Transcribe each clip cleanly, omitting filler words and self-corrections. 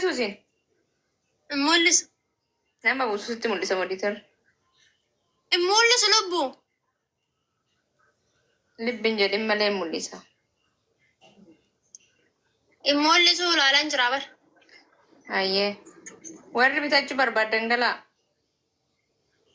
Mul'isu isin. Hin mul'isu. Nama buusu sitti mul'isa modiitarri. Hin mul'isu lubbu. Libbin jedhin malee hin mul'isa. Hin mul'isu ilaalaan jira bar. Hayyee. Warri bitachuu barbaaddan galaa.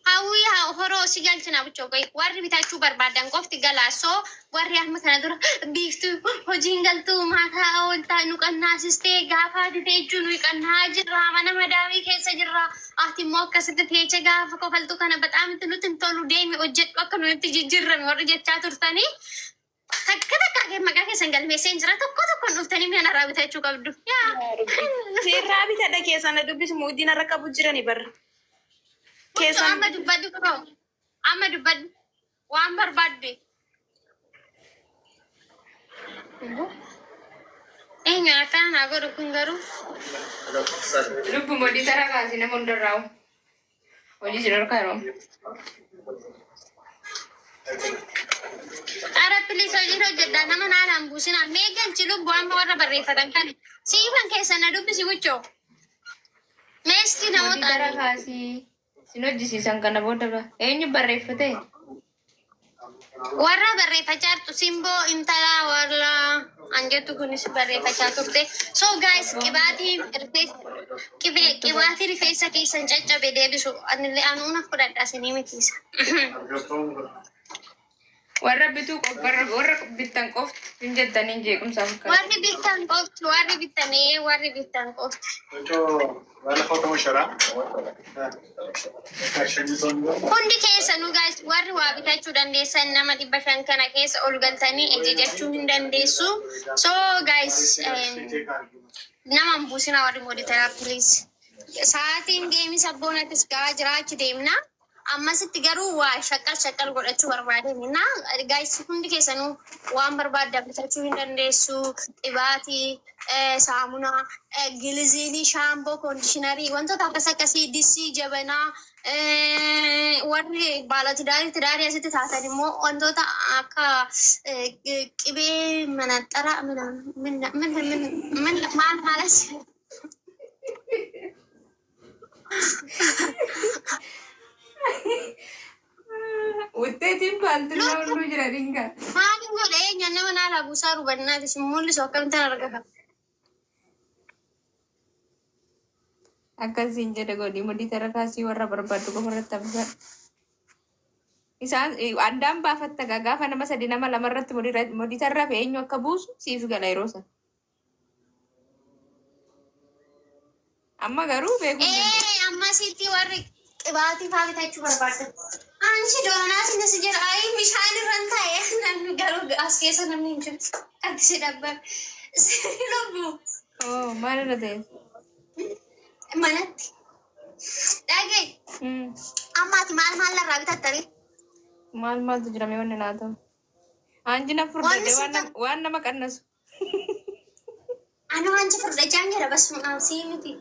Hawwii haa horoo si galchina buchoo qoyi. Warri bitachuu barbaadan qofti galaa. So warri amma kana dura biiftuu hojiin galtuu maataa ooltaa nu qannaasistee gaafa ati teechuu nuyi qannaa jirra mana madaamii keessa jirra. Ati immoo akkasitti teecha gaafa kofaltu kana baxaam itti nutti hin tolu deemi hojjedhu akka nuyi itti jijjiirrame warri jechaa turtanii. Takka takka kee maqaa keessan galmeesseen jira tokko tokkoon dhuftanii mi'a narraa bitachuu qabdu. Yaa. Seerraa bitadha keessan na dubbisu muuddiin har'a qabu jirani barra. Huccuu Keessan amma dubbadhu kunoo. Amma dubbadhu. Waan barbaadde. Eenyu akkana naa godhu kun garuu. Lubbu modiitara kaasi nama hundarraa'u. Hojii si dhorkaa yeroo. Ara please hojii hojjedhaa nama naalaan buusinaa. Mee galchi lubbu amma warra barreeffatan kana. Siifan keessan na dubbisi buchoo. Meesti namoota Modiitara ani. kaasii. Sin hojjisiisan kana booda ba. Eenyu barreeffate? Warra barreeffachaa jirtu simboo intalaa warra an jettu kunis barreeffachaa turte. So guys qibaatii rifeensa qibee qibaatii rifeensa keessan caccabe deebisu anillee anuuna fudhadha isinii mitiisa. Warra bituu qof warra warra bittan qofti hin jettaniin jeequmsaaf akkana. Warri bittan qofti warri bittan ee warri bittan qofti. Hundi keessanuu guys warri waa bitachuu dandeessan nama 500 kana keessa ol galtanii ajajachuu hin dandeessu. So guys nama hin buusinaa warri moditaraa please. Sa'aatiin geemii sabboonattis ga'aa jira achi deemna. Ammasitti garuu waa shaqqal shaqqal godhachuu barbaadeen. Na guys hundi keessanuu waan barbaaddan bitachuu hin dandeessu. Qibaatii, saamunaa, giliziinii, shaamboo, koondishinarii wantoota akkas akkasii disii jabanaa warri baala tidaarii tidaarii asitti taatan immoo wantoota akka qibee manaxxara min min min min maal maalas Wutteetiin baaltinaa hunduu jira dinga. Maaliin godha eenyu nama naala buusaa rubannaatis hin mul'isu akkamittan argata. Akkasiin jedhe godhi mudii tara kaasii warra barbaaddu qofa irratti hambifadhu. Isaan addaan baafatta gaa gaafa nama sadi nama lama irratti mudii tarra fi eenyu akka buusu siif gala yeroo sana. Amma garuu beekuu hin dandeessu. Ee ammasitti warri qibaatii faa bitachuu barbaaddan. Anchi doonaas inni si jira. Ayi bishaan irra hin taa'e namni garuu as keessa namni hin jiru. Ati si dhabban. Si lubbu Oo maal irra ta'e? Manatti. Dhaga'i. Amma ati maal maal narraa bitattani? Maal maaltu jira mee wanni naa ta'u? Anji na Wanni furdadhe si waan ta'u. nama waan nama qannasu. Ani waan si furdachaan jira bas sii miti.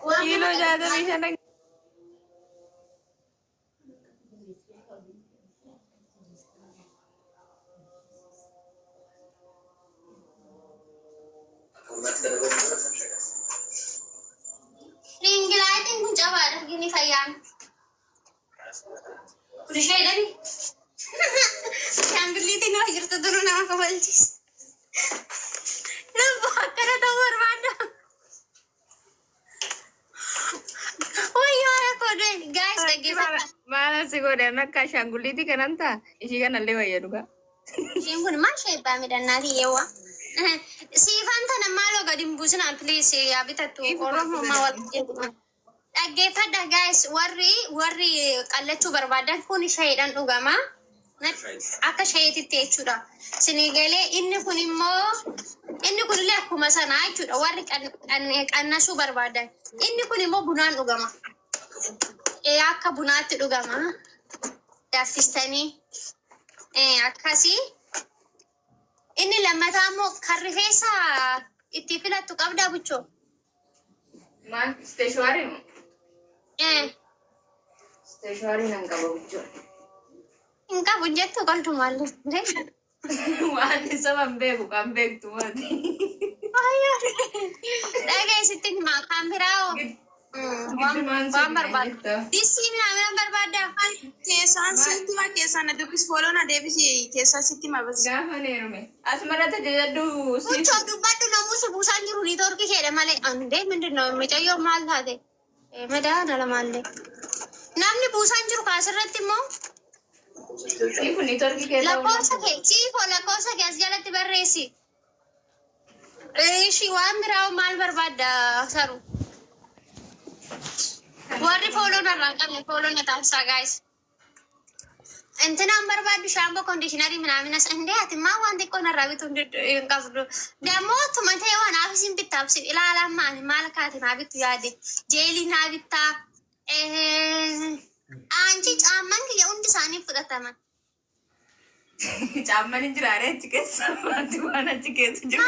Waan nama Kiiloo qannasu. 65. Ringilaayitiin kun cabaadha gini fayyaan. Kun ishee jedhani. Ashaangulliitiin waa jirtu duruu nama kofalchiisa. Lubbu akkana ta'uu barbaada. Wayyoo rakkoo du'e. Guys dhaggeeffadhaa. Maal si godhe akka ashaangulliitii kanan ta'a ishii kanallee wayya dhugaa. Isheen kun maal ishee abbaa midhannaati yeewwa. Siifan tana maaloo gadi hin buusinaa please yaa bitattu Oromoo wal jedhu. Dhaggeeffadha guys warri warri qallachuu barbaadan kun shayiidhaan dhugama. Akka shayiititti jechuudha. Sinii galee inni kun immoo inni kunillee akkuma sanaa jechuudha warri qannasuu barbaadan. Inni kun immoo bunaan dhugama. Ee akka bunaatti dhugama. Danfistanii akkasii. Inni lammataa immoo kan rifeensa itti filattu qabdaa buchoo? Maal isteeshuwaarii moo? Eh, Isteeshuwaarii nan qaba buchoo. Hin qabu hin jettu qaldumallee. Waan isa ban beeku kan beektu maati. Dhagee sitti himaa kan biraa hoo? Giddumaan Waan barbaadu. Disii minaamin barbaadda. Keessaan sitti hima, keessaan na dubbis, follow na deebisi, keessaan sitti hima bas. Gaafa neerume. Asumarratti ajajadhu siif. Muchoo dubbadhu, namuu si buusaan jiru networkii keedha malee. Andee ምንድን ነው mucayyoo maal taate? Madaana lamaallee. Namni buusaan jiru kaasirratti immoo Siifu networkii keessa. Lakkoofsa kee siifoo lakkoofsa kee as jalatti barreessi. Ishii waan biraa maal barbaadda saru? Warri follow narraa hin qabne follow na taasisaa, guys. Intinaan barbaaddu shampoo, conditionerii ምናምን as indee ati maa waan xiqqoo narraa bituu hin qabdu. Dammoo tuma ta'e waan aafisiin bittaaf si ilaalaa maali maal kaate naa bittu yaade jelly naa bittaa. Aanchi caamman kiyya hundi isaanii fudhataman. Caamman hin jiraare achi keessa, wanti waan achi keessa jiru.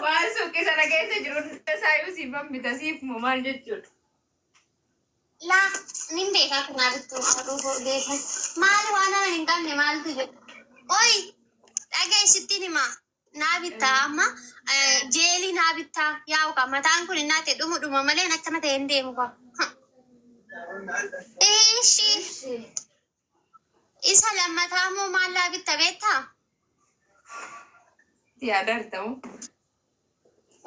Waan suuqii sana keessa jiru hunda isaayyuu siif bita, siif moo maal jechuudha? Laa nin beekaa kanaa bittuu geessan. Maali waan ana hin qabne maaltu jiru? Oi dhageessittiin himaa. Naa bittaa amma jelly naa bittaa yaa'u ka mataan kun innaa ta'e dhumu dhuma malee akkana ta'e hin deemu ka. Ishi isa lammataa immoo maal laa bitta beektaa? Yaada artamu.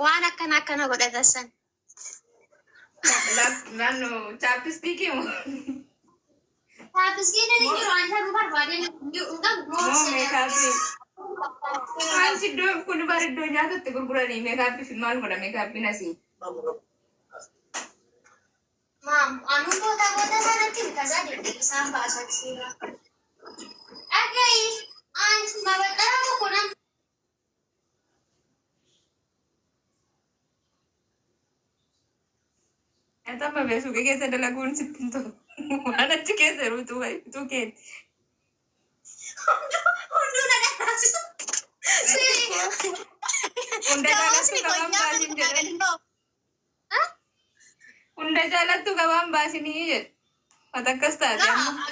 Waan akkana akkana godhatan. Naannoo chapstickii moo? Chapstickiin ni jiru, waan ta'uu barbaadeen hin qabu. Moo makeupii? Wanti iddoo kun bara iddoo nyaata itti gurguranii makeupii fi maal godha makeupiin asii? Maam, anuu boota boota sanatti kaza isaan baasan siira. Dhagayi, ansi mabaxara tokko nan Nyaata amma bee suuqii keessa dalaguun sitti hin tolu. Waan achi keessa jiru utuu keeti. Hunduu na dhagaasisu. Hunda jaalattu qabaan baasin jedhan. Hunda jaalattu qabaan baasinii jedhe. Wata akkas taate amma.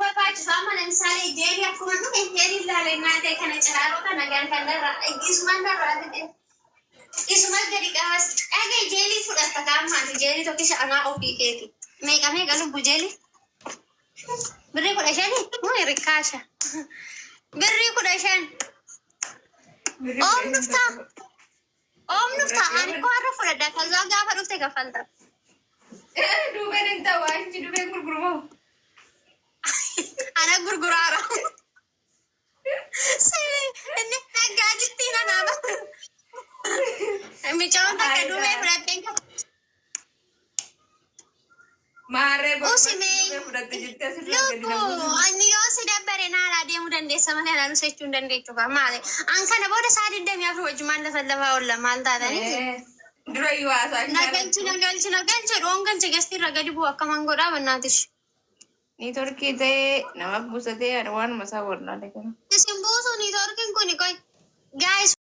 Barbaachisaa mana misaalee jelly akkuma dhufe jelly ilaalee naatee kana ciraaroo kana ganfallarraa isuman narraa fide. Isuma gadi qabas dhagee jelly fudhatta kaammaati jelly tokkicha anaa ofii keeti. Meeqa meeqa lubbu jelly? Birrii 15? Mui rikkaasha. Birrii 15. Oom dhuftaa? Oom dhuftaa? Ani koo har'a fudhadha. Kazaa gaafa dhufte kaffalta. Duubeen hin ta'u, achi duubeen gurguramu. Ana gurguraara. Inni naggaajittiin anaaba. Micoon takka duubee fudhatteen Maarree Usimee. duubee fudhatte jettee asirraa gadi Lubbu namuutu. ani yoo si dabbare naalaa deemuu dandeessa malee anaan usachuu hin dandeechu kaa maali? An kana booda saa 24 wajjumaan lafa lafaa oolla maal taataniiti? Dura iyyuu haasaa Na galchi, na galchi, na galchi, dhoon galchi, gastiirra gadi bu'u akkaman godhaa bannaatish. Networkii ta'ee nama buusatee waanuma isaa warnaalee kana. Isin buusu networkiin kuni qoy. Guys.